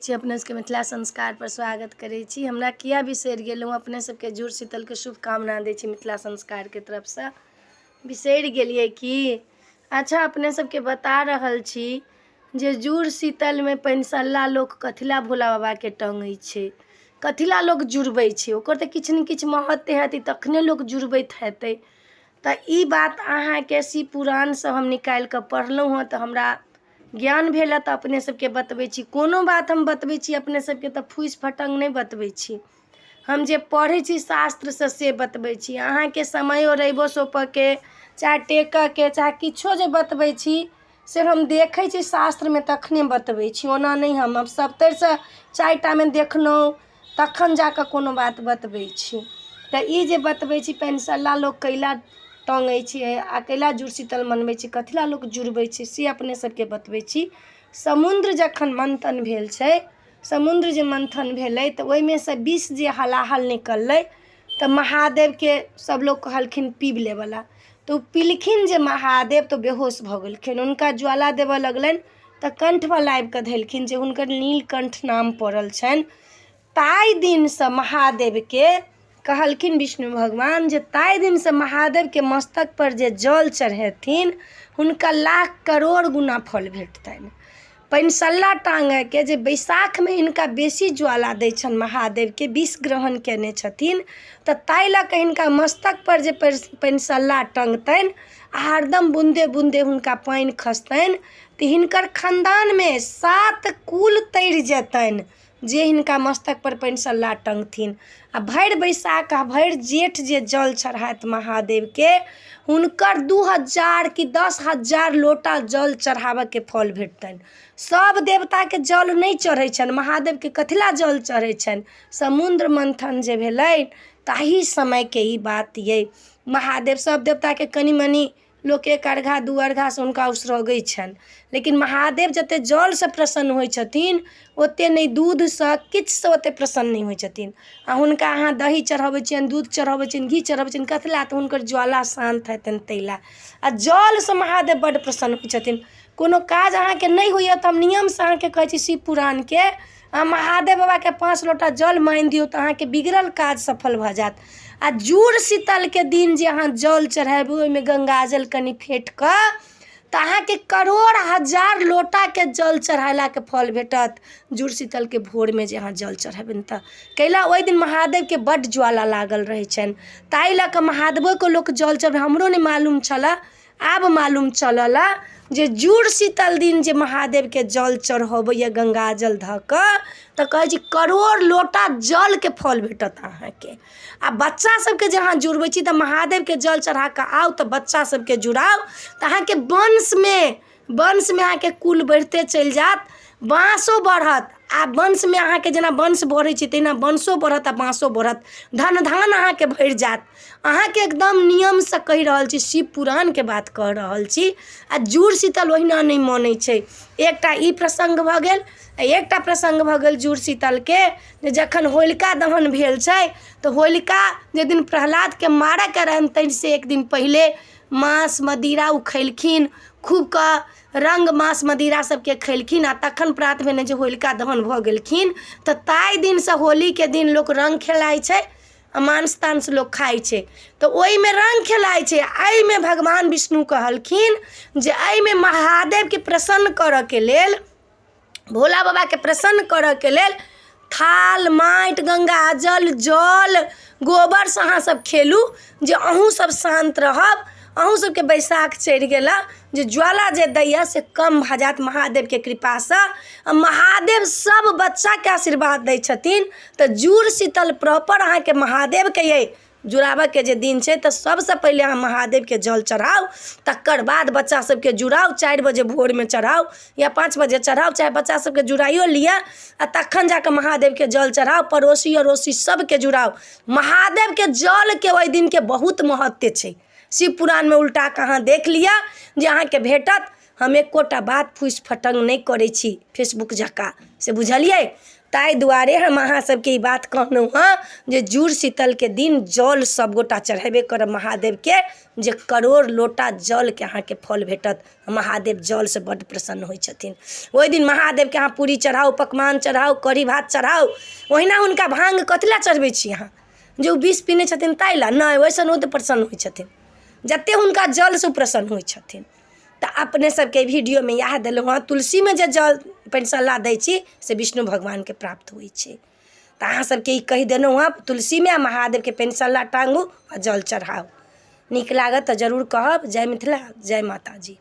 छी अपने सबके मिथिला संस्कारपर स्वागत करै छी। हमरा किया बिसरि गेलहुँ? अपने सबके जुड़ शीतलके शुभकामना दै छी मिथिला संस्कारके तरफसँ। बिसरि गेलियै की? अच्छा, अपने सबके बता रहल छी जे जुड़ शीतलमे पनिसल्ला लोक कथी लए भोला बाबाके टङ्गै छै, कथी लए लोक जुड़बै छै? ओकर तऽ किछु ने किछु महत्व हेतै, तखने लोक जुड़बैत हेतै। तऽ ई बात अहाँके शिव पुराणसँ हम निकालि कऽ पढ़लहुँ हँ, तऽ हमरा ज्ञान भेल हँ, तऽ अपने सबके बतबै छी। कोनो बात हम बतबै छी अपने सबके तऽ फूसि फटङ्ग नहि बतबै छी। हम जे पढ़ै छी शास्त्रसँ से बतबै छी अहाँके। समयो रविओ सौंपऽके चाहे टेकऽके चाहे किछो जे बतबै छी, से हम देखै छी शास्त्रमे तखने बतबै छी, ओना नहि। हम सभतरिसँ चारिटामे देखलहुँ, तखन जा कऽ कोनो बात बतबै छी। तऽ ई जे बतबै छी, पनिसल्ला लोक कैला टङ्गै छै आ कैला जुड़शीतल मनबै छै, कथी लए लोक जुड़बै छै, से अपने सबके बतबै छी। समुद्र जखन मन्थन भेल छै, समुद्र जे मन्थन भेलै, तऽ ओहिमे सँ विष जे हलाहल निकललै, तऽ महादेवके सब लोक कहलखिन पीब लेबऽ लए, तऽ ओ पिलखिन जे महादेव, तऽ बेहोश भऽ गेलखिन। हुनका ज्वाला देबऽ लगलनि तऽ कण्ठमे लाबि कऽ धेलखिन, जे हुनकर नीलकण्ठ नाम पड़ल छनि। ताहि दिनसँ महादेवके कहलखिन विष्णु भगवान जे ताहि दिनसँ महादेवके मस्तकपर जे जल चढ़ेथिन, हुनका लाख करोड़ गुना फल भेटतनि। पनिसल्ला टाँगयके जे बैसाखमे हिनका बेसी ज्वाला दै छनि महादेवके, विष ग्रहण कयने छथिन, तऽ ताहि लऽ कऽ हिनका मस्तकपर जे पनिसल्ला टङ्गतनि आ हरदम बून्दे बून्दे हुनका पानि खसतनि, तऽ हिनकर खानदानमे सात कुल तरि जेतनि जे हिनका मस्तकपर पनिसल्ला टङ्गथिन। आ भरि बैसाख आ भरि जेठ जे जल चढ़ायत महादेवके, हुनकर 2000 कि 10,000 लोटा जल चढ़ाबऽके फल भेटतनि। सभ देवताके जल नहि चढ़ै छनि, महादेवके कथी लए जल चढ़ै छनि? समुद्र मन्थन जे भेलै, ताहि समयके ई बात अइ। महादेव सभ देवताके कनि मनि लोक एक अर्घा दू अर्घासँ हुनका उसरगै छनि, लेकिन महादेव जतेक जलसँ प्रसन्न होइ छथिन, ओतेक नहि दूधसँ, किछुसँ ओतेक प्रसन्न नहि होइ छथिन। आ हुनका अहाँ दही चढ़बै छियनि, दूध चढ़बै छियनि, घी चढ़बै छियनि, कथी लए? तऽ हुनकर ज्वाला शान्त हेतनि ताहि लए। आ जलसँ महादेव बड्ड प्रसन्न होइ छथिन। कोनो काज अहाँके नहि होइए तऽ हम नियमसँ अहाँके कहै छी शिव पुराणके, अहाँ महादेव बाबाके 5 लोटा जल माँगि दियौ तऽ अहाँके बिगड़ल काज सफल भऽ जायत। आ जुड़ शीतलके दिन जे अहाँ जल चढ़ेबै, ओहिमे गङ्गाजल कनि फेँट कऽ, तऽ अहाँके करोड़ हजार लोटाके जल चढ़ेलाके फल भेटत। जुड़ शीतलके भोरमे जे अहाँ जल चढ़ेबनि, तऽ कैला ओहि दिन महादेवके बड्ड ज्वाला लागल रहै छनि, ताहि लऽ कऽ महादेवोके लोक जल चढ़बै। हमरो नहि मालूम छलऽ, आब मालूम चलल जे जुड़ शीतल दिन जे महादेवके जल चढ़बैए गङ्गाजल धऽ कऽ, तऽ कहै छै करोड़ लोटा जलके फल भेटत अहाँके। आ बच्चा सबके जे अहाँ जुड़बै छी, तऽ महादेवके जल चढ़ा कऽ आउ, तऽ बच्चा सबके जुड़ाउ, तऽ अहाँके वंशमे अहाँके कुल बढ़िते चलि जायत, बाँसो बढ़त। आ वंशमे अहाँके जेना वंश बढ़ै छै, तहिना वंशो बढ़त आ बाँसो बढ़त, धन धान अहाँके भरि जायत। अहाँके एकदम नियमसँ कहि रहल छी, शिव पुराणके बात कऽ रहल छी। आ जुड़ शीतल ओहिना नहि मानै छै। एकटा ई प्रसङ्ग भऽ गेल आ एकटा प्रसङ्ग भऽ गेल जुड़ शीतलके, जे जखन होलिका दहन भेल छै, तऽ होलिका जाहि दिन प्रह्लादके मारयके रहनि, ताहिसँ एक दिन पहिले माँस मदिरा ओ खयलखिन खूबके, रङ्ग माँस मदिरा सबके खेलखिन, आ तखन प्रात भेने जे होलिका दहन भऽ गेलखिन, तऽ ताहि दिनसँ होलीके दिन लोक रङ्ग खेलाइ छै आ मांस तांस लोक खाइ छै। तऽ ओहिमे रङ्ग खेलाइ छै। एहिमे भगवान विष्णु कहलखिन जे एहिमे महादेवके प्रसन्न करऽके लेल, भोला बाबाके प्रसन्न करऽके लेल थाल माटि गङ्गाजल जल गोबरसँ अहाँ सब खेलू, जे अहूँ सब शान्त रहब, अहूँ सबके बैसाख चढ़ि गेल हँ, जे ज्वाला जे दैए से कम भऽ जायत महादेवके कृपासँ। आ महादेव सब बच्चाके आशीर्वाद दै छथिन। तऽ जुड़ शीतल प्रॉपर अहाँके महादेवके अइ जुड़ाबऽके जे दिन छै, तऽ सबसँ पहिले अहाँ महादेवके जल चढ़ाउ, तकर बाद बच्चा सबके जुड़ाउ। 4 बजे भोरमे चढ़ाउ या 5 बजे चढ़ाउ, चाहे बच्चा सबके जुड़ाइयो लिअ, आ तखन जाकऽ महादेवके जल चढ़ाउ, पड़ोसी अड़ोसी सबके जुड़ाउ। महादेवके जलके ओहि दिनके बहुत महत्व छै। शिव पुराणमे उल्टा कऽ अहाँ देख लिअ जे अहाँके भेटत। हम एकोटा बात फूसि फटङ्ग नहि करै छी फेसबुक जकाँ से बुझलियै। ताहि दुआरे हम अहाँ सबके ई बात कहलहुँ हँ जे जुड़ शीतलके दिन जल सब गोटा चढ़ेबे करब महादेवके, जे करोड़ लोटा जलके अहाँके फल भेटत। महादेव जलसँ बड्ड प्रसन्न होइ छथिन। ओहि दिन महादेवके अहाँ पूरी चढ़ाउ, पकवान चढ़ाउ, कढ़ी भात चढ़ाउ। ओहिना हुनका भाँग कथी लए चढ़बै छी अहाँ? जे ओ विष पीने छथिन ताहि लए नहि, ओहिसँ ओ तऽ प्रसन्न होइ छथिन जतेक हुनका जलसँ ओ प्रसन्न होइ छथिन। तऽ अपने सबके वीडियोमे इएह देलहुँ हँ, तुलसीमे जे जल पनिसल्ला दै छी से विष्णु भगवानके प्राप्त होइ छै। तऽ अहाँ सबके ई कहि देलहुँ हँ, तुलसीमे आ महादेवके पनिसल्ला टाँगू आ जल चढ़ाउ। नीक लागत तऽ जरूर कहब। जय मिथिला, जय माताजी।